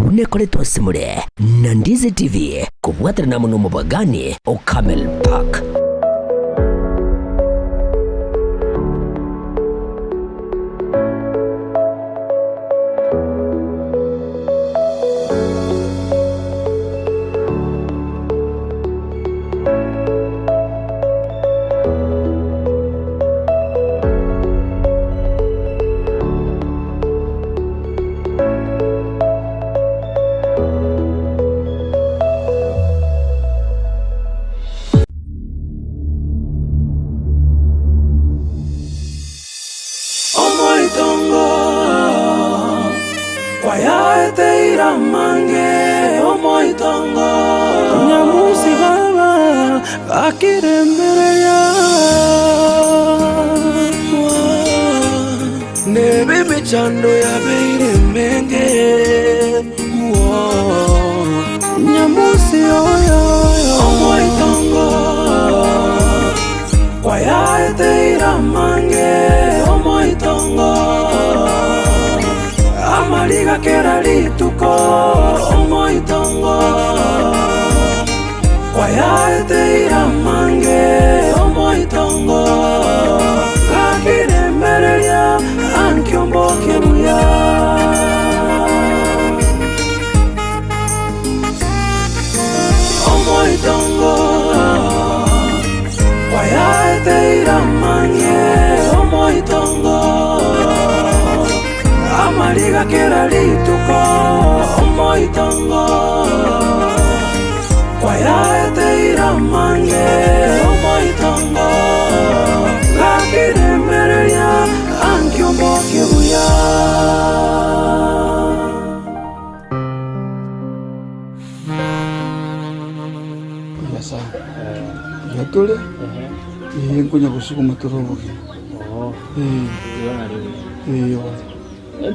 Buna ekoretwe ase more na Ndizi TV kobwaterana amo nomobagani o Camel Park. Omoitongo kwayaeteire amange, omoitongo. Nyamusi baba gakiremereria. Nebe emechando yabeire emenge, Nyamusi oyo omoitongo kwayaeteire amange omoitongo amariga kera rituko omoitongo kwayaeteire amange omoitongo gakiremereria ankiombokie buya. Omoitongo kwayaeteire amang'e omoitongo amariga kera rituko omoitongo kwayaeteire amang'e omoitongo gakiremereria ankiombokie buya. Buya sana. Buya tore, ee nkonya gosuguma tore obogima. Ee. Ee bono.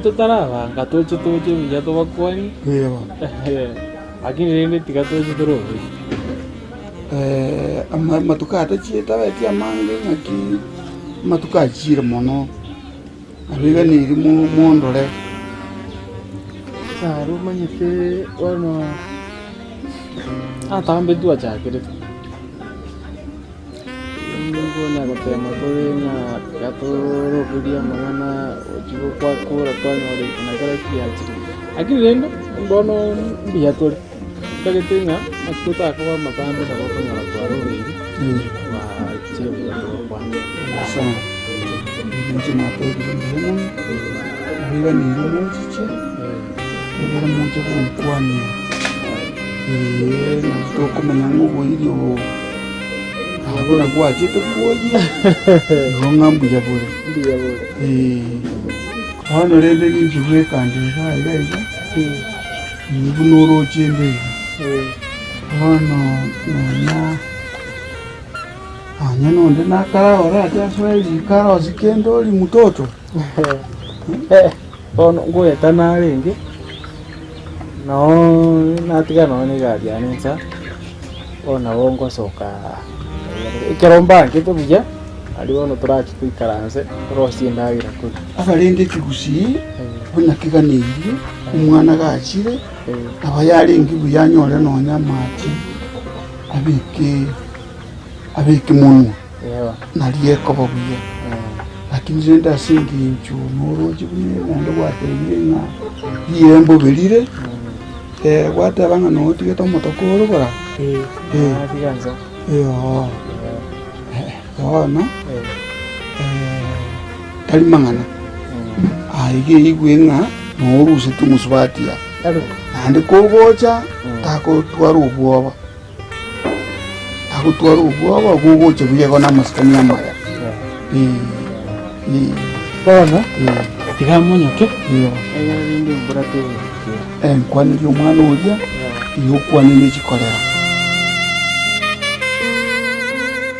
Totarabanga toche toche buya tobakwanie. Ee bono. Lakini rende tiga toche tore obuya. Ama- amatuko aya tachiete abeti amange ng'aki, amatuko achiire mono. Nabiganirie mondore. Naro omanyete bono atambe twachakerete, konya gotema tore ng'a tiga toroberie amang'ana gochia gokwakora twanyora eke na kera kiachire. Lakini rende bono mbuya tore, ntagete ng'a amatuko takoba amatambe nabo okonyora twarobeire twachire buya togokwana. Inche natebire mbuya mono, nabiganirie mochiche, ekero moche gonkwania, ee nabo tokomanya ng'a oboiri obo buna bwachete kwoyia, igo ng'a mbuya bore. Mbuya bore. Ee, bono rende ninche bweka nde iga iga iga, inwe buna oroche inde iga. Bono nonya. Nonya nonde nakaraore ache asoe riko arosie kende oria mototo. Bono ngoeta narenge, noo natiga nonye na egari yane insa, bono nabo ngosoka ekero mbangete buya, aria bono torache toikaranse, torosie endagera koria. Abarende ekegusii buna keganeirie, omwana gachire, nabo yarenge buya anyore nonya amache. Abeke abeke monwa, nario ekoba buya. Lakini rende ase engencho noroche buna naende gwatebire ng'a riire mbobe rire, gwateba ng'a notigete omotoka ore bora? Oo, bono tari mang'ana, aye iga eigwe ng'a noruseti omosubati aa. Naende kogocha takotwara obwoba, tagotwara obwoba gogocha buya igo na amasikani amaya. Eh, eh. Bono tiga monyoke Iyo. egere rinde embura tegoikera. Eh, nkwanerie omwana oria, igo okwane ne chikorera.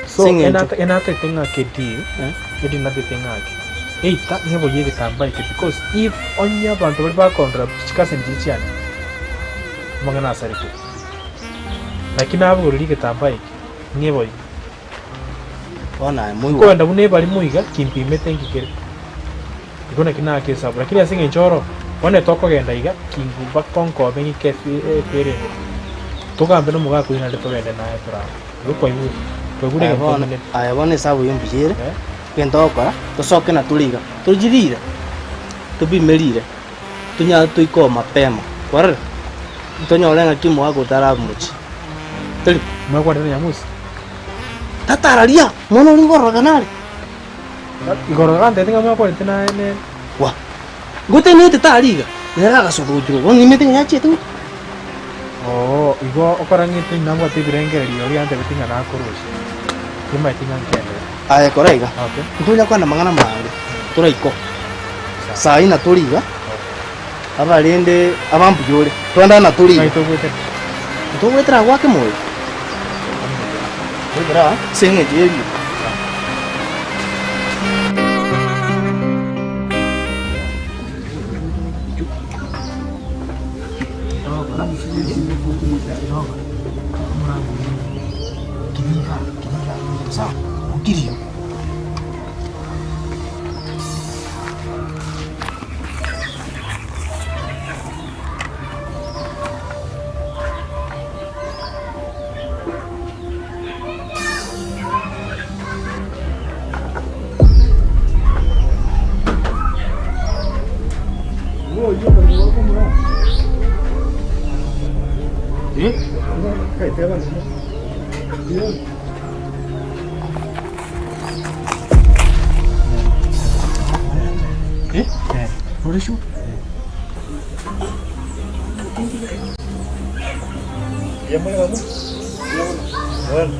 So enatete ng'a kedi, kedi natete ng'ake. Eita ng'eboyie egetambaa eke because if onye abanto baria bakondora chikaseni chiria chiane, amang'ana asareke. Naki nabogoreria egetambaa eke, ng'eboyie. Nkoenda buna ebarimo iga, kimpimete nki kere. Igo naki naake esabu, lakini ase eng'encho oro. Bono tokogenda iga, kingu bakonkobe ng'ike eferi ende. Togambe nomogaka oyio naende togende naye torare. Igo kwaigure? Kwaigure Aye egento bono, omineti? aye bono esabu eyio mbuya ere, Eh? egento ogokora, tosoke na tore iga, torigie rire, topime rire, tonyare toike oo mapema, kwarorire? Tonyore ng'aki omogaka otaramochie, tari? Mwekwanete na Nyamusi? Tatararia, mono oria ngororokana are. Igoro gantebete ng'a mwekwanete naye nere. Wa, ngotenenete tari iga, nere agasoka gochia robo, nimanyete ng'a yachiete gochia. Oo, igo okorang'ete nabwate ebirengererio oria antebete ng'a nakorosie. Timanyeti ng'a nkende. Aye kora iga, Okay. ntonya kwana amang'ana amange, toraikwa. Saa ina tore iga, abarende abambuya ore, twende ana tore iga. Ng'ai togwetera? Ntogwetera agwo ake moyo. Gwetera aa, ase eng'encho y'erio.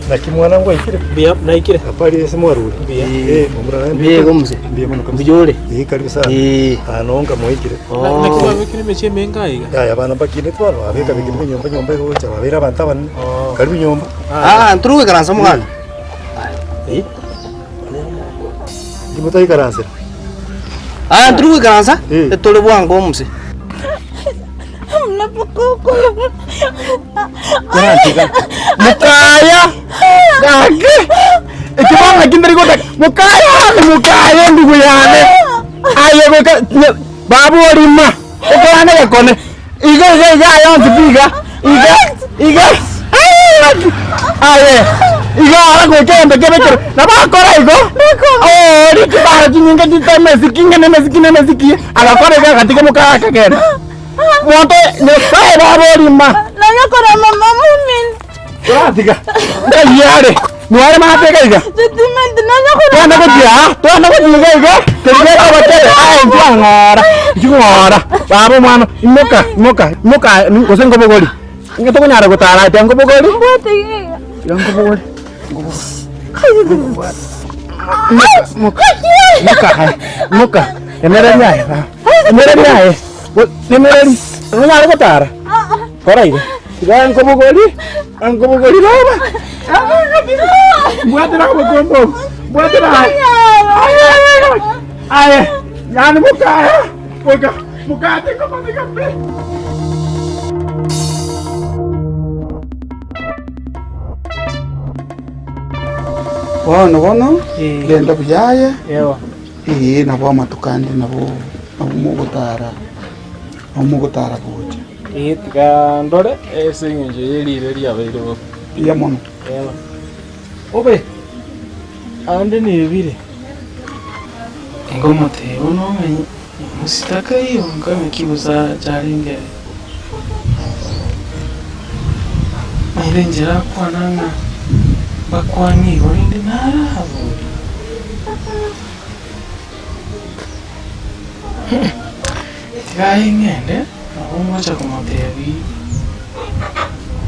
Naki mwana ngwaikire? Mbuya naikire. Habari ase mwarure? Mbuya. Eh, momura naye Mbuya igo mzee. Mbuya mono kabisa. Mbuya ore? Eh, karibu sana. Eh. Ah, nonga mwaikire. Naki babekire emechie emenge aiga? Yaya abana mbakinete bono, babeka bekire nyomba nyomba egocha, babeire abanto abanene. Karibu nyomba. Ah, ntoro goikaransa omogaka. Inki motaikaransera? Ah, ntoro goikaransa, Eh. etore bwango omose. Korantiga. Mukaya! Gaki! Ekebanga ki ndari gotaka. Mukaya! Mukaya endugu yane. Aye goika nye- babu orima. Okorane gekone. Iga iga iga aye onsi pi iga. Iga iga. Aye gaki! Aye. Iga ara goika egento kebe ekero. Nabo akora igo. Oo chibara chinyinge chitamesiki ng'ina emesiki na emesiki. Agakora iga agatiga mokaya akagenda. Monto Nyasae baba orima. Nagakora mama mumini. Toratiga. Nkai are. Nware mateka iga. Titimenti nanyakora. Twana gochia aa, twana gochia iga iga. Keriga abatere. Aye inchuo ng'ora. Inchuo ng'ora. Baba omwana, imoka, imoka, imoka gose nkobogori. Onye tokonyara gotara atia nkobogori. Mbwate iga iga. Tiga nkobogori. Nkobogori. Imoka, imoka. Imoka aye. Imoka. Emereri aye. Emereri aye. Emereri. Nonyare gotara? Kora iga. Tiga nkobogori. Nkobogori baba. Mbwatera obokombe obo. Mbwatera aye. Aye. Yani mokaya. Moka. Mokaya tinkomanika pi. Bono bono, genda buya aye. Ee, nabo amatuko ande nabo nabo mogotara, nabo mogotara gocha. Ee, tiga ndore ase eng'encho ye riire riabeire bobe. Mbuya mono. Eeh. Obe, ande nebire. Nkomotebia, Bono omanye, mositaka iyonka ng'aki bosa acharenge ere. Naende enchera akwana ng'a mbakwane igo rende narabore. Tiga aye ng'ende, nabo ngocha komotebia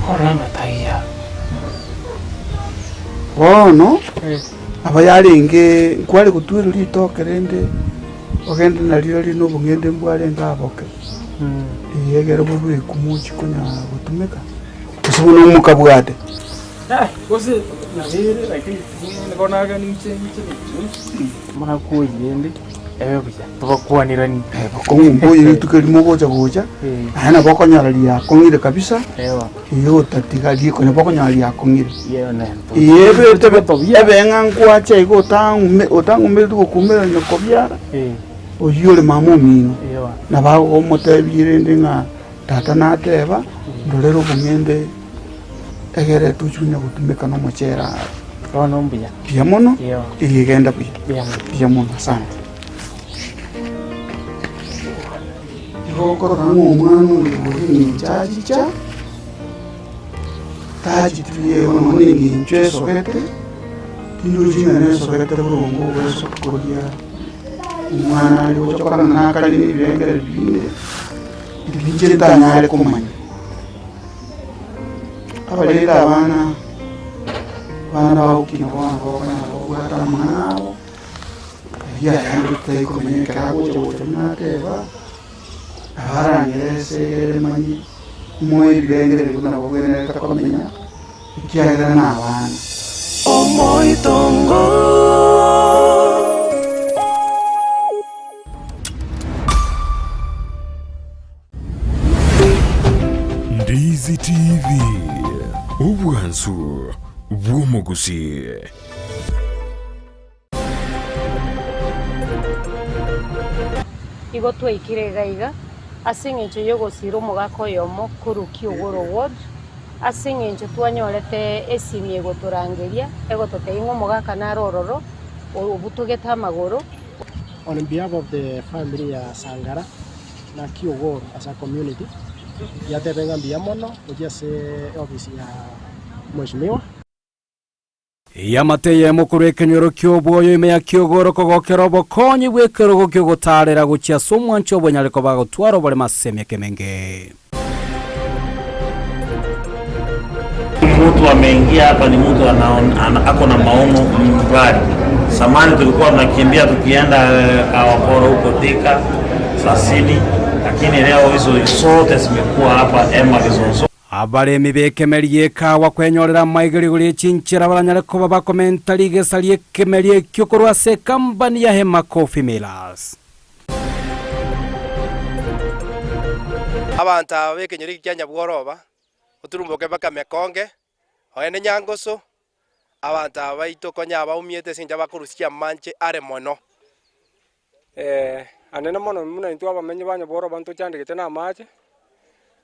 korora amatagia. Bono aba yarenge nkware gotwerwa ritoke rende ogende nario rire na obong'ende mbwarenge aboke. Ee, ekero bobekwa mochie konyara gotumeka, gose buna omokabwate. Gose nabere lakini nigo naganiche inche Buna koyende ebe buya tobakwaniranie. Bokong'u mboyo rituko erimo ogocha gocha, naende nabo okonyora riakong'ire kabisa, ee otatiga riko nabo okonyora riakong'ire. Ee ebe ebe ng'a nkwacha iga otang'ume otang'umereti gokumera nyokobiara. Oyio ore mama omino, nabo agomotebia rende ng'a tata nateba, ndorere obong'ende egere tochi konya gotumeka nomochere aa. Bono mbuya. Mbuya mono, eye genda buya. Mbuya mono, asante. Igo okorora ng'a omwana oyo ore eng'encho achicha, tachituye igo nonya na eng'encho esogete, tindochi ng'a nesogete boronge ogoesoka koria omwana are gocha kora ng'a nakare na ebirengererio binde, ebi inche ntanyare komanya. Abarende abana, abana bagokina bono bakonyara kobwata amang'ana abo. Ayio ayande totari komanya ekero agocha gocha buna ateba, nabo arang'ere ase egere manye moe ebirengererio buna babwenerete komenya, ekiagera nabana. Omoitongo. Ndizi TV, obwansu bw'omogusii. Igo twaikire iga iga ase eng'encho y'ogosiira omogaka oyomo korwa Kiogoro Ward, ase eng'encho twanyorete esimi egotorangeria egototebia ng'a omogaka nare ororo obutogete amagoro. On behalf of the family ya Sangara na Kiogoro as a community, yatebe ng'a mbuya mono gochia ase eofisi ya Mheshimiwa. Eamate eyemo korwa ekenyoro ki'obwoyo ime ya Kiogoro kogokera obokonyi bw'ekerogo ki'ogotaarera gochia ase omwancho obonyare koba gotwara oboremo ase emiaka emenge. Mtu ameingia hapa ni mtu ako na maono mbali. Zamani tulikuwa tunakimbia tukienda Kawaporo huko Thika, Sasini, lakini leo hizo zote zimekuwa hapa Emma Kizonzo. Abaremi b'ekemeri gi'ekawa kwenyorera amaiga rigoro rie chinchera baranyare koba bakomenta rigesa ri'ekemeri ekio korwa ase ekambani ya Hema Coffee Millers. Abanto aba b'ekenyoro eke kia Nyabworoba, oturumboke mpaka Mekonge, oende Nyangoso, abanto aba baito konya abaumiete ase engencho bakorusia amanche are mono. Anene mono buna intwe abamenyi ba Nyabworoba ntochandegete namache,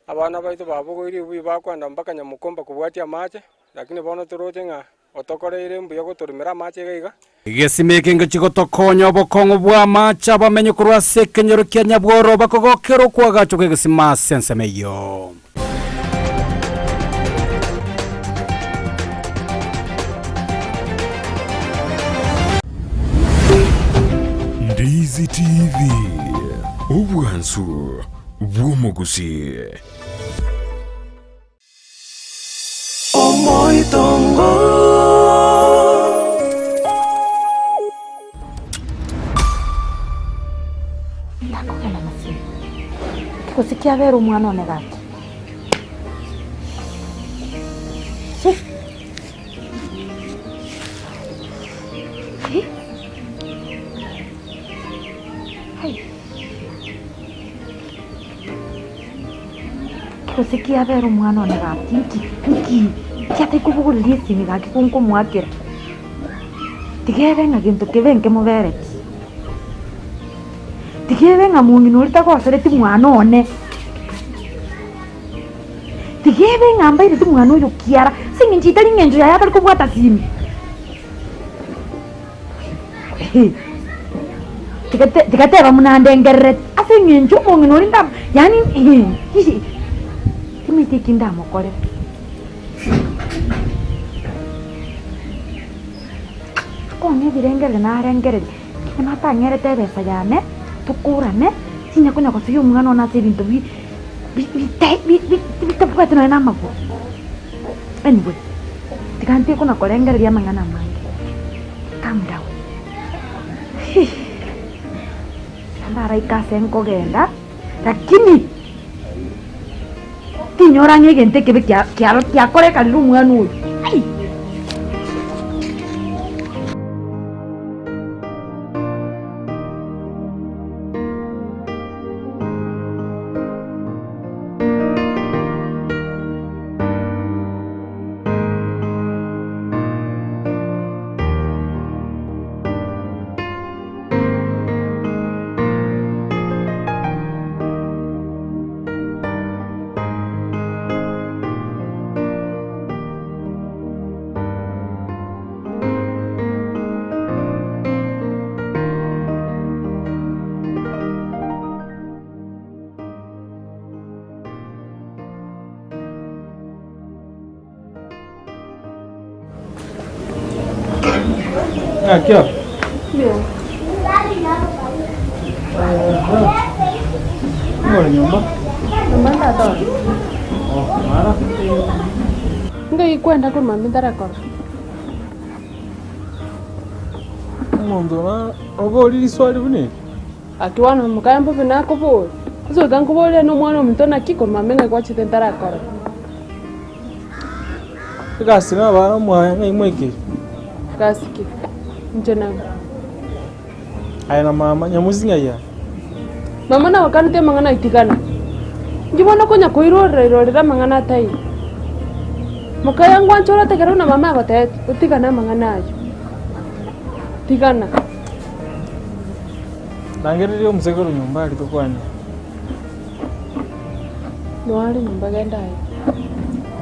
abana baito babogoirie obuya bakoenda mpaka Nyamokomba kobwatia amache, lakini bono toroche ng'a otokoreire mbuya gotoremera amache iga iga. Egesima eke ngochia gotokonya obokong'u bw'amache abamenyi korwa ase ekenyoro kia Nyabworoba kogokera okoagachwa kw'egesima ase ensemo eyio. Ndizi TV, obwansu bw'omogusii. Omoitongo. Ndakogenda na simu. Gose kiabera omwana one gaki. Shi. Hi. Hai. Gose kiabera omwana one gaki nki nki nki ataikobogoreria esimi gaki konkomoakera. Tiga ebe ng'a gento kebe nkemobereti. Tiga ebe ng'a mong'ina oria tagosereti mwana one. Tiga ebe ng'a mbaireti mwana oyo kiara, ase eng'encho etari eng'encho yaye atari kobwata simi. Tiga te tiga teba buna ndengerereti, ase eng'encho omong'ina oria ndam yaani timanyeti eki ndamokorere. Akong'a ebirengererio narengereria, ekero natang'erete ebesa yane, tokorane, tinya konya gosoyia omwana one ase ebinto bi bi bi bi bitabwati nonya na amagoro. Anyway, tiga ntige kona korengereria amang'ana amange, calm down. Tiga ndaraike ase nkogenda, lakini Tinyora ng'a egento ekebe kiakorekanire omwana oyo. Ai! Ng'aki oo? Ng'ore nyomba? Oh, mara. Ngai kwenda korwa mambia ntarakora. Omonto na oborie riswali buna eri? Aki bono mokaye mbobe nakoboria, ase goika nkoborie nomwana ominto naki korwa mambia ng'ai gwachete ntarakora. Egasi na abana mwaye ng'ai mwaikire? Gasi ki? Inche nabo. Aye na mama, nyamusi ng'ai aye? Mama nagokanete amang'ana ayio tigana. Inki bono okonya koirorera irorera amang'ana ataiyo? Mokaye ngwanche orategere buna mama agotebetie, otigane amang'ana ayio. Tigana. Rangereria omoseke ore nyomba aria tokwanie. Noare nyomba genda aye.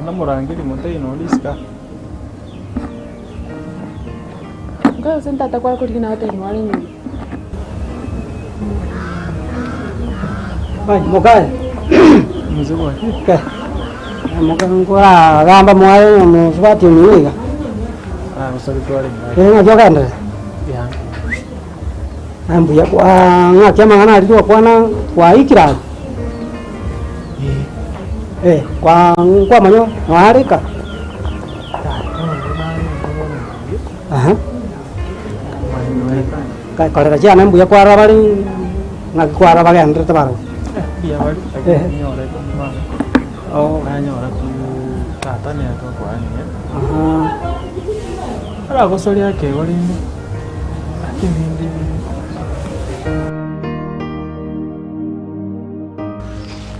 Namorangerie motebie nonde isiko aa. Nkaye gose ntata kware korigia nagotebia noare nyomba. Mokaye Mose bwaki. nkoragamba mwaye omosubati omino iga. Ah, gosori tware nyuma. Eh, ng'aki ogenderere? Yeah. Aye mbuya kwa ng'aki amang'ana aria twakwana kwaikire aria? Eh, kwa nkwamanya noareka? Aha. Korera chiane mbuya kwarora bare ng'aki kwarora bagenderete barabwo? Mbuya bare, lakini nyorete omwana. Nanyora tu tata nere tokwania. Aragosoria ekeegwa rende, lakini rende.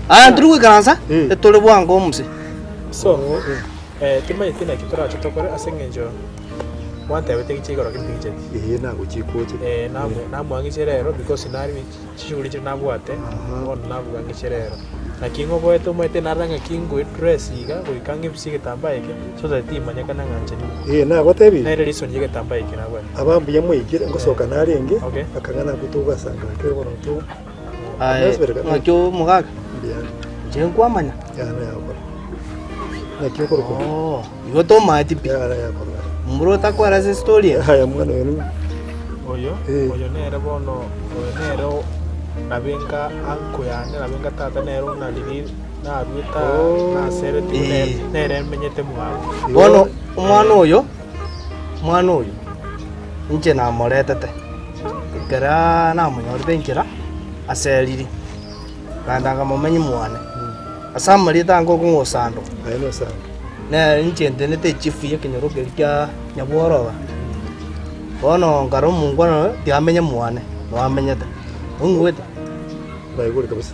Aya ntiri goikaransa, etore bwango omuse. So, timanyeti naki torache tokore ase eng'encho mwantebete gichia igoro lakini tingicheti. Ee nagochikoche. Namwang'iche rero because nari Chishughuli chiria nabwate, bono nabuga ng'iche rero. Naki ng'oboete omanyete narora ng'aki ngoe dress iga goika ng'ebise egetambaa eke so that timanyekana ng'a inche ning'o. Ee nagotebirie. Nere reason y'egetambaa eke nabwate. Aba mbuya mwaikire, ngosoka narenge, Okay. akang'ana abwo togasanga kere bono to Aye, ng'aki omogaka? Mbuya. Inche nkwamanya. Yana yakora. Naki okorokwa? Oo, igo tomaeti pi. Yana yakora. Momura otakwera ase estory eye. Aya mwana oyo ning'o? Oyo, oyo nere bono, oyo nere nabe nka uncle yane, nabe nka tata nere onariri naruete aa naseretigwe nere, nere menyete mwabo. Bono omwana oyo, omwana oyo, inche namoretete, ekero namonyorete enchera, aseriri, naende nkamomenyi mwane, ase amarieta ange okong'osandwa, Aye nosandwa. nere inche ntenete echifu ya ekenyoro keria kia Nyabworoba. Bono nkare omongwana oyo tiamenye mwane, noamenyete, ong'igwete? Naigure kabisa.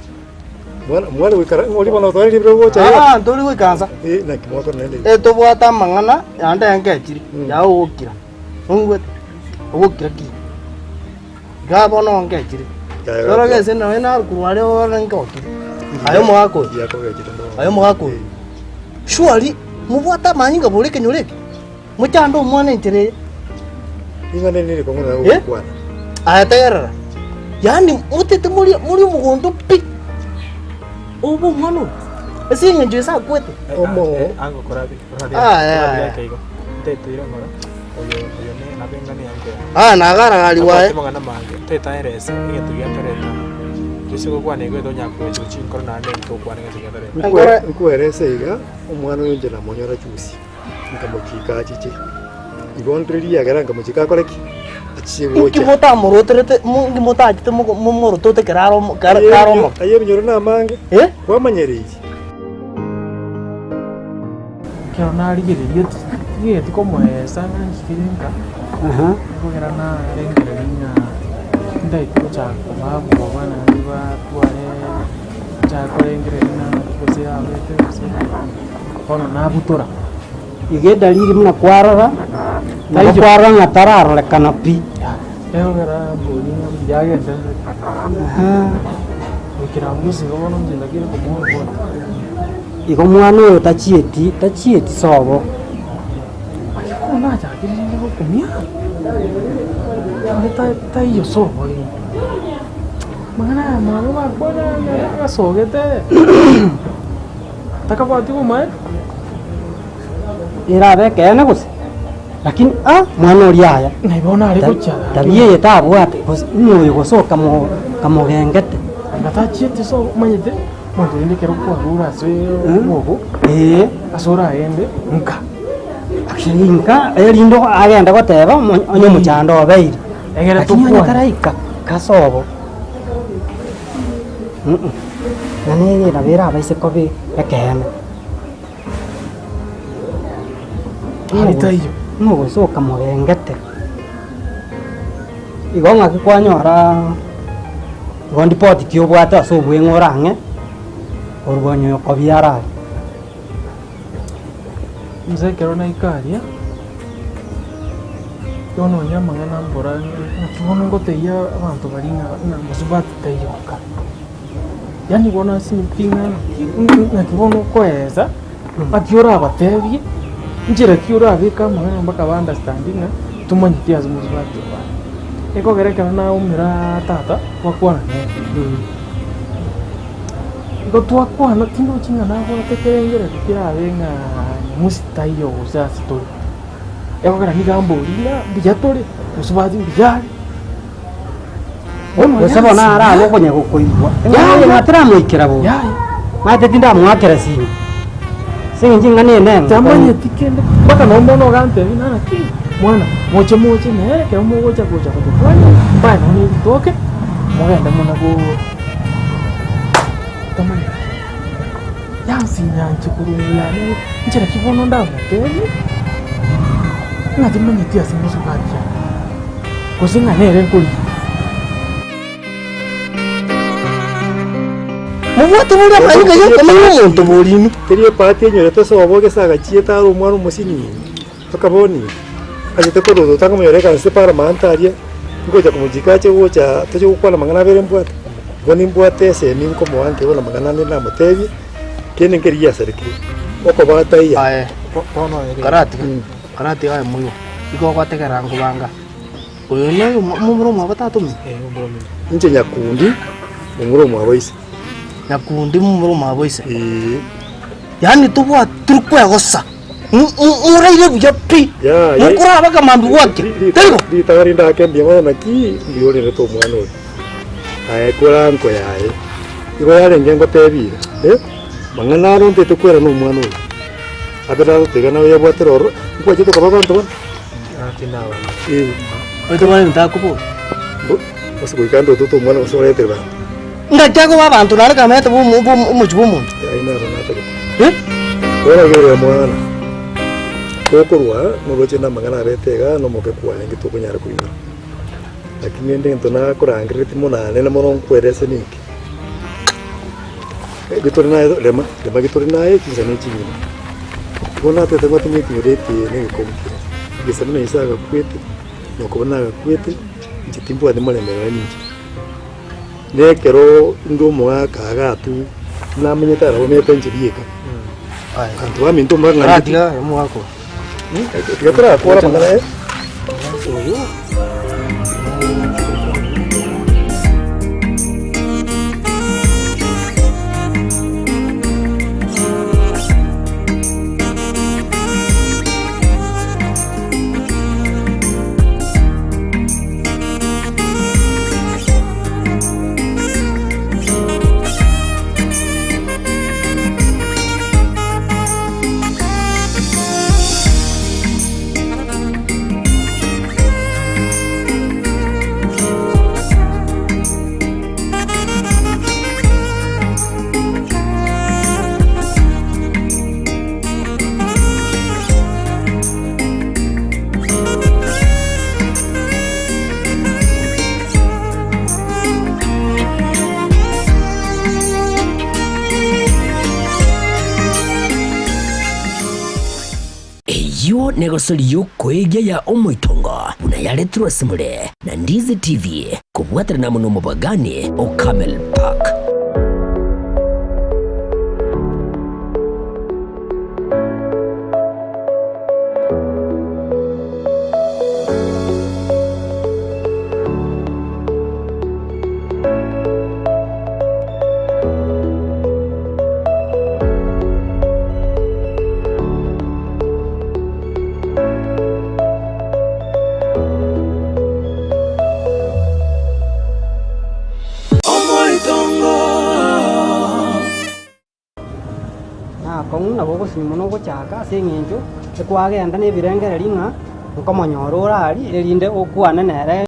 Mwana mwana goikara ng'ori bono otware ribero gocha iga. Aa, ntori goikaransa. Eh, naki mwakora naende iga. Etobwate amang'ana naende engechiri yaogokira, ong'igwete? Ogokira ki? Igaa bono ongechire. Yaya Rora gese nonya nare korwa aria ore nkokire. Aye omogaka oyo. Yakogechire mono. Aye omogaka oyo. Surely mobwate amanyinga bore ekenyoro eke? Mochande omwana enchera eye. Ring'ana eri nerikong'u naye Eh? ogokwana. Aya tegerera. Yaani motete mori mori omogondo pi. Obe omwana oyo. Ase eng'encho ase akwete. Omo. Ango korabi korabi Ah, eh, korabi eh. ake igo. Ntaeteire ng'ora oyo oyo ne nabe ng'a neango yaye. Ah, nagaragariwa aye. Tabwati mang'ana mange, tetaerese egento giatoreta. Toise gokwana igo etonya koecha chinkoro naende ntokwane egento giatoreta. Nkwe nkwerese iga, omwana oyo inche namonyora juzi. Nkamochika achiche. Igo ndire riagera nkamochika akore ki? Achiche Inki gocha. motamoroterete mo- inki motachete mogo- momorotote ekero are omo- kare kare omoke? Aye ebinyoro namange, Eh? kwamanyereirie. Ekero narigereria tigeti komoesa ng'a nchikire nka, ekogera narengereria ng'a tintageti gochaka kobaa bwoba naende batware nchake korengereria ng'a naki gose yabete gose. Bono nabutora. Iga edalili buna kwarora, nabo Taiyo. kwarora ng'a tararorekana pi. Egokera mbori ng'a mbuya agendererete. Goikera abwo gose igo bono inche ndakire komoa. Igo omwana oyo tachieti, tachieti sobo. Aye bono nachakire rende gokumia, onde taiyo sobo rende. Amang'ana aya mwabo bakwana ng'a agasogete. Takabwati obomaene. Erabe ekeene gose? Lakini ah, mwana oria aya. Naye bono are gochia gaki. Tabia eye tabwate, gose ng'o oyo gose okamo okamogengete. Anga tachieti ase omanyete, omonto rende ekero kwarure ase obogo, Ee. ase oragende nka. Actually nka, erinde agende goteba omo onye omochando obeire. Egere Lakini onye tokwane. taraika kasobo, ng'a neye nabo erabaise koba ekeene. Ari taiyo. Ng'a gose okamogengete. Igo ng'aki kwanyora igo ndipoti ki obwate ase obweng'e ore ang'e korwa onye okobiara aria. Inse ekero naika aria, bono nonya amang'ana mbora ng'aki bono ngotebia abanto baria ng'a ng'a mosubati taiyo nka. Yaani bono ase pi ng'a ng'aki bono okoeresa, ng'aki orabatebie, nchera ki orabeke amang'ana mpaka ba understand ng'a tomanyeti ase mosubati obo are. Ekogera ekero naumera tata, twakwana nere, igo twakwana tindochi ng'a nabwate ekerengererio kerabe ng'a nyamusi taiyo gose ase tore. Ekogera nigo amboria ng'a mbuya tore, mosubati mbuya are. Gose bono arabe okonya gokoigwa, eng'ana eye ng'a teramoikera bobe, maete tindamoakera simi, ase eng'encho eng'ana eye neng'o. Tamanyeti kende, mpaka nonye bono ogantebia ng'a naki, mwana, moche moche nere ekero mogocha gocha gotokwania, mbae nonye ritoke, mogende muna goo tamanyeti. Yansinyanche korwa ime yane, nchera ki bono ndamotebie, ng'a timanyeti ase mosubati are, gose ng'a nere nkorigia. Mobwate boria amanyinga y'okomanya omonto borinu. Teri ebahati enyorete sobo gese agachiete are omwana omosinini, akaboni, achete korwa ototanga omonyore ekansa eparliament aria, ngocha komochika ache gocha toche gokwana amang'ana abere mbwate. Igo nimbwate esemi nkomoa nkebe buna amang'ana ande namotebie, kende nkeri giasarekire, okoba taiyo. Aye, karatiga, karatiga aye moigo, igo ogotegerera nkobanga, oyo noyo momura omwabo tata omino? Inche Nyakundi, momura omwabo ise. Nyakundi momura omwabo ise? Eeh. Yaani tobwati tori kwegosa, moraire buya pi, mokoraba akamambia gwakia, taibo? Ritang'ani rindake mbuya mono naki mbuya orerete omwana oyo, aye kora nko yaye, igo yarenge ngotebi iga, eh, mang'ana aro ntete kwera na omwana oyo, abe nagotega naye oyabwatera ororo, nkwachete koba abanto bane? Eh. Oito bono ebinto akobora. Gose goika ndotote omwana gose oretere banto. Ngaki akoba abanto naende kamanyete omochie bw'omonto. Ayio naro natagete. Eh? Bono agerire omwana, gokorwa noroche namang'ana abete igaa nomoke kwarenge tokonyara koinyora. Lakini rende egento nakorangereretie mono anene mono nkwerese ninki, getore naye rema, rema getore naye chinsa ne chingima. Bono natagete ngotenye ekenyoro eke na egekomu kere, egesaku buna Nyasaye agakwete, nyokobo nagakwete, inche timbwati morembe nonya ninche. Nekero inde omogaka agatwa, namenyete aroro omanyete inche bieka. Abanto baminto mbang'anyete. Tiga omogaka oyo. Tiga torakore amang'ana eh. Oyo. Eyio negosori y'okoegia ya omoitongo buna yaretirwe ase more na Ndizi TV kobwaterana amo nomobagani o Camel Park. akong'u nabo ogosinywa mono ogochaka ase eng'encho ekwagenda na ebirengererio ng'a nkomonyora ore aria erinde okwane nere.